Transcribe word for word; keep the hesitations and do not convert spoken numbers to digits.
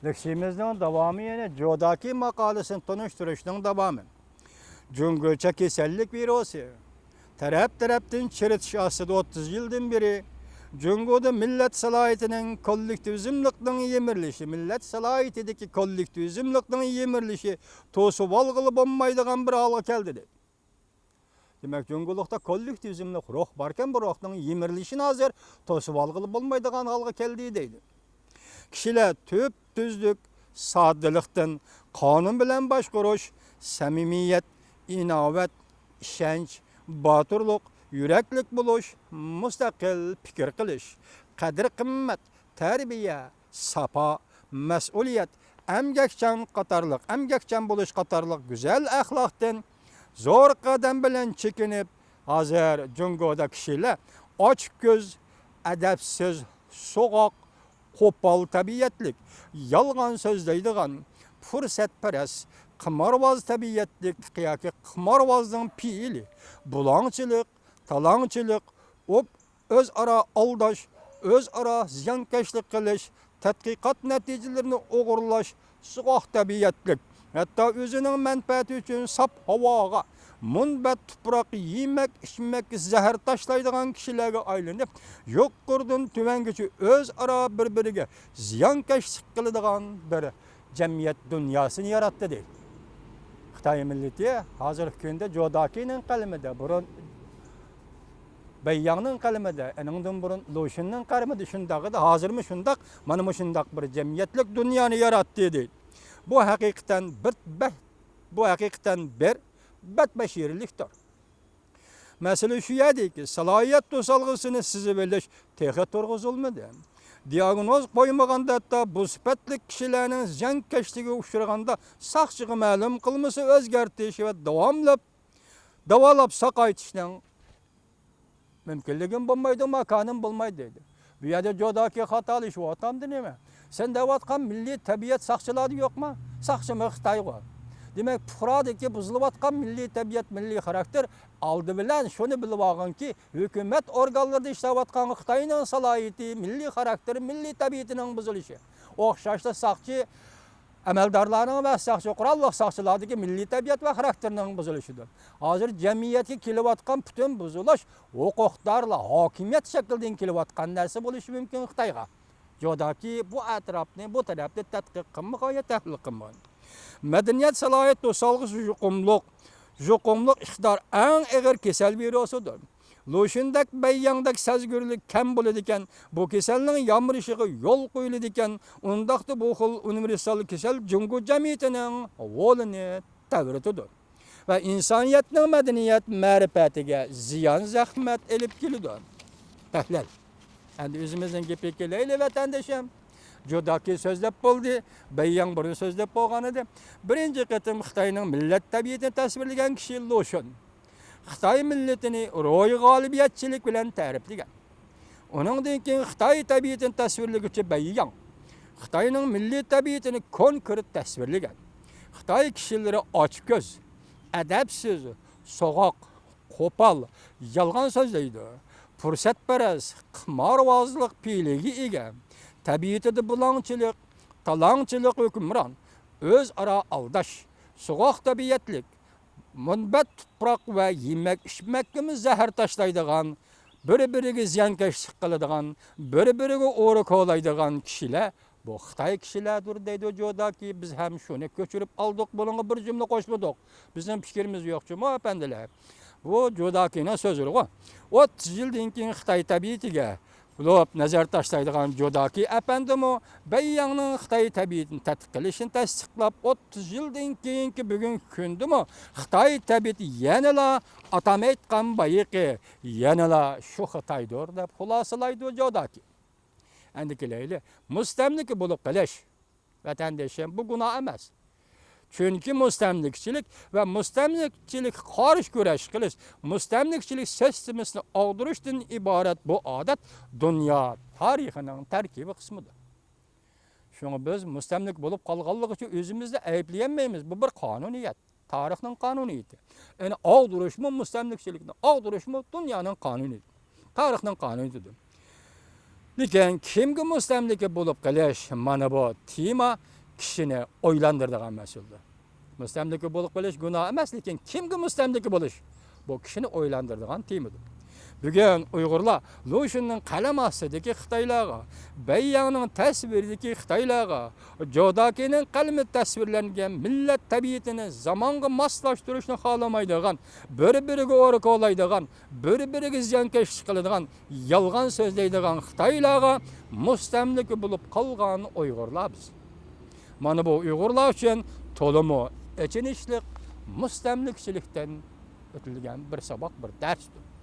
لېكسىيىمىزنىڭ داۋامى يەنە جوداكى ماقالىسىنى تونۇشتۇرۇشنىڭ داۋامى. جۇڭگوچە كېسەللىك ۋىرۇسى تەرەپ-تەرەپتىن چىرىتىش ئاستىدا ئوتتۇز يىلدىن بېرى جۇڭگودا مىللەت سالاھىيىتىنىڭ، كوللېكتىۋىزملىقنىڭ يىمىرىلىشى، مىللەت سالاھىيىتىدىكى كوللېكتىۋىزملىقنىڭ يىمىرىلىشى توسۇۋالغىلى بولمايدىغان بىر ھالغا كەلدى، دەيدۇ. دېمەك، جۇڭگولۇقتا كوللېكتىۋىزملىق روھ باركەن، بۇ روھنىڭ يىمىرىلىشىنى ھازىر توسۇۋالغىلى بولمايدىغان ھالغا كەلدى، دەيدۇ. كىشىلەر تۈپتۈزلۈك، ساددىلىقتىن، قانۇن بىلەن باشقۇرۇش، سەمىمىيەت، ئىناۋەت، ئىشەنچ، باتۇرلۇق، يۈرەكلىك بولۇش، مۇستەقىل پىكىر قىلىش، قەدىر-قىممەت، تەربىيە، ساپا، مەسئۇلىيەت، ئەمگەكچان قاتارلىق، ئەمگەكچان بولۇش قاتارلىق گۈزەل ئەخلاقتىن زور قەدەم بىلەن چېكىنىپ، ھازىر جۇڭگودا كىشىلەر ئاچكۆز، ئەدەپسىز، سوغۇق، قوپال تەبىئەتلىك، يالغان سۆزلەيدىغان، پۇرسەتپەرەس، قىمارۋاز تەبىئەتلىك ياكى قىمارۋازنىڭ پېئىلى، بۇلاڭچىلىق، تالاڭچىلىق، ئوپ-، ئۆزئارا ئالداش، ئۆزئارا زىيانكەشلىك قىلىش، تەتقىقات نەتىجىلىرىنى ئوغرىلاش، سوغۇق تەبىئەتلىك، ھەتتا ئۆزىنىڭ مەنپەئەتى ئۈچۈن ساپ ھاۋاغا، مۇنبەت تۇپراق، يېمەك-ئىچمەككە زەھەر تاشلايدىغان كىشىلەرگە ئايلىنىپ، يۇقىرىدىن تۆۋەنگىچە ئۆزئارا بىر-بىرىگە زىيانكەشلىك قىلىدىغان بىر جەمئىيەت دۇنياسىنى ياراتتى، دەيدۇ. خىتاي مىللىتى ھازىرقى كۈندە جوداكىنىڭ قەلىمىدە، بۇرۇن بەيياڭنىڭ قەلىمىدە، ئېنىڭدىن بۇرۇن لۇشۈننىڭ قەلىمىدە شۇنداق ئىدى، ھازىرمۇ شۇنداق، مانا مۇشۇنداق بىر جەمئىيەتلىك دۇنيانى ياراتتى، دەيدۇ. بۇ ھەقىقەتەن بىر، بە-، بۇ ھەقىقەتەن بىر بەتبەشىرىلىكتۇر. مەسىلە شۇ يەردىكى، سالاھىيەت توسالغۇسىنى سىزىۋېلىش تېخى تۇرغۇزۇلمىدى. دىئاگنوز قويمىغاندا، ھەتتا بۇ سۈپەتلىك كىشىلەرنىڭ زىيانكەشلىكىگە ئۇچرىغاندا، ساقچىغا مەلۇم قىلمىسا، ئۆزگەرتىش ۋە داۋاملاپ داۋالاپ ساقايتىشنىڭ مۇمكىنلىكىمۇ بولمايدۇ، ماكانىمۇ بولمايدۇ، دەيدۇ. بۇ يەردە جوداكى خاتالىشىۋاتامدۇ نېمە؟ سەن دەۋاتقان مىللىي تەبىئەت ساقچىلاردىن يوقما؟ ساقچىمۇ خىتايغۇ. دېمەك، پۇقرادىكى بۇزۇلۇۋاتقان مىللىي تەبىئەت، مىللىي خاراكتېر، ئالدى بىلەن شۇنى بىلىۋالغىنكى، ھۆكۈمەت ئورگانلىرىدا ئىشلەۋاتقان خىتاينىڭ سالاھىيىتى، مىللىي خاراكتېرى، مىللىي تەبىئىتىنىڭ بۇزۇلۇشى. ئوخشاشلا ساقچى ئەمەلدارلارنىڭ ۋە ساقچى، قوراللىق ساقچىلاردىكى مىللىي تەبىئەت ۋە خاراكتېرنىڭ بۇزۇلۇشىدۇر. ھازىر جەمئىيەتكە كېلىۋاتقان پۈتۈن بۇزۇلۇش ھوقۇقدارلار، ھاكىمىيەت شەكلىدىن كېلىۋاتقان نەرسە بولۇشى مۇمكىن خىتايغا. جوداكى بۇ ئەتراپنى، بۇ تەرەپنى تەتقىق قىلمىغان يا تەھلىل قىلمىغان. مەدەنىيەت سالاھىيەت توسالغۇسى يۇقۇملۇق، يۇقۇملۇق ئىقتىدار ئەڭ ئېغىر كېسەل ۋىرۇسىدۇر. لۇشۈندەك، بەيياڭدەك سەزگۈرلۈك كەم بولىدىكەن، بۇ كېسەلنىڭ يامرىشىغا يول قويۇلىدىكەن، ئۇنداقتا بۇ خىل ئۇنىۋېرسال كېسەل جۇڭگو جەمئىيىتىنىڭ ھولىنى تەۋرىتىدۇ ۋە ئىنسانىيەتنىڭ مەدەنىيەت مەرىپەتىگە زىيان، زەخمەت ئېلىپ كېلىدۇ. تەھلىل. ئەمدى ئۆزىمىزنىڭ گېپىگە كېلەيلى، ۋەتەندىشىم. جوداكى سۆزلەپ بولدى، بەيياڭ بۇرۇن سۆزلەپ بولغان ئىدى. بىرىنچى قېتىم خىتاينىڭ مىللەت تەبىئىتىنى تەسۋىرلىگەن كىشى لۇشۈن. خىتاي مىللىتىنى روھىي غالىبىيەتچىلىك بىلەن تەرىپلىگەن. ئۇنىڭدىن كېيىن خىتاي تەبىئىتىنى تەسۋىرلىگۈچى بەيياڭ خىتاينىڭ مىللىي تەبىئىتىنى كونكرېت تەسۋىرلىگەن. خىتاي كىشىلىرى ئاچكۆز، ئەدەپسىز، سوغۇق، قوپال، يالغان سۆزلەيدۇ. پۇرسەتپەرەس، قىمارۋازلىق پېئىلىگە ئىگە. تەبىئىتىدە بۇلاڭچىلىق، تالاڭچىلىق ھۆكۈمران. ئۆزئارا ئالداش، سوغۇق تەبىئەتلىك، مۇنبەت تۇپراق ۋە يېمەك-ئىچمەككىمۇ زەھەر تاشلايدىغان، بىر-بىرىگە زىيانكەشلىك قىلىدىغان، بىر-بىرىگە ئورا كولايدىغان كىشىلەر بۇ خىتاي كىشىلەردۇر، دەيدۇ جوداكى. بىز ھەم شۇنى كۆچۈرۈپ ئالدۇق، بۇنىڭغا بىر جۈملە قوشمىدۇق. بىزنىڭ پىكرىمىز يوق جۇمۇ، ئەپەندىلەر. بۇ جوداكىنىڭ سۆزلىرىغۇ. ئوتتۇز يىلدىن كېيىن خىتاي تەبىئىتىگە بولۇپ نەزەر تاشلايدىغان جوداكى ئەپەندىمۇ بەيياڭنىڭ خىتاي تەبىئىتىنى تەتقىق قىلىشىنى تەستىقلاپ، ئوتتۇز يىلدىن كېيىنكى بۈگۈنكى كۈندىمۇ خىتاي تەبىئىتى يەنىلا ئاتام ئېيتقان بايىقى، يەنىلا شۇ خىتايدۇر، دەپ خۇلاسىلايدۇ جوداكى. ئەمدى كېلەيلى، مۇستەملىكە بولۇپ قېلىش. ۋەتەندىشىم، بۇ گۇناھ ئەمەس. چۈنكى مۇستەملىكىچىلىك ۋە مۇستەملىكىچىلىككە قارشى كۈرەش قىلىش، مۇستەملىكىچىلىك سىستېمىسىنى ئاغدۇرۇشتىن ئىبارەت بۇ ئادەت دۇنيا تارىخىنىڭ تەركىبىي قىسمىدۇر. شۇڭا بىز مۇستەملىكە بولۇپ قالغانلىقى ئۈچۈن ئۆزىمىزنى ئەيىبلىيەلمەيمىز. بۇ بىر قانۇنىيەت. تارىخنىڭ قانۇنىيىتى. يەنى ئاغدۇرۇشمۇ مۇستەملىكىچىلىكنى، ئاغدۇرۇشمۇ دۇنيانىڭ قانۇنىيىتى. تارىخنىڭ قانۇنىيىتىدۇر. لېكىن كىمگە مۇستەملىكە بولۇپ قېلىش، مانا بۇ تېما كىشىنى ئويلاندۇرىدىغان مەسىلىدۇر. مۇستەملىكە بولۇپ قېلىش گۇناھ ئەمەس، لېكىن كىمگە مۇستەملىكە بولۇش، بۇ كىشىنى ئويلاندۇرىدىغان تېمىدۇر. بۈگۈن ئۇيغۇرلار لۇشۈننىڭ قەلەم ئاستىدىكى خىتايلارغا، بەيياڭنىڭ تەسۋىرىدىكى خىتايلارغا، جوداكىنىڭ قەلىمىدە تەسۋىرلەنگەن مىللەت تەبىئىتىنى زامانغا ماسلاشتۇرۇشنى خالىمايدىغان، بىر-بىرىگە ئورا كولايدىغان، بىر-بىرىگە زىيانكەشلىك قىلىدىغان، يالغان سۆزلەيدىغان خىتايلارغا مۇستەملىكە بولۇپ قالغان ئۇيغۇرلار بىز. مانا بۇ ئۇيغۇرلار ئۈچۈن تولىمۇ ئېچىنىشلىق مۇستەملىكىچىلىكتىن ئۆتۈلگەن بىر ساۋاق، بىر دەرستۇر.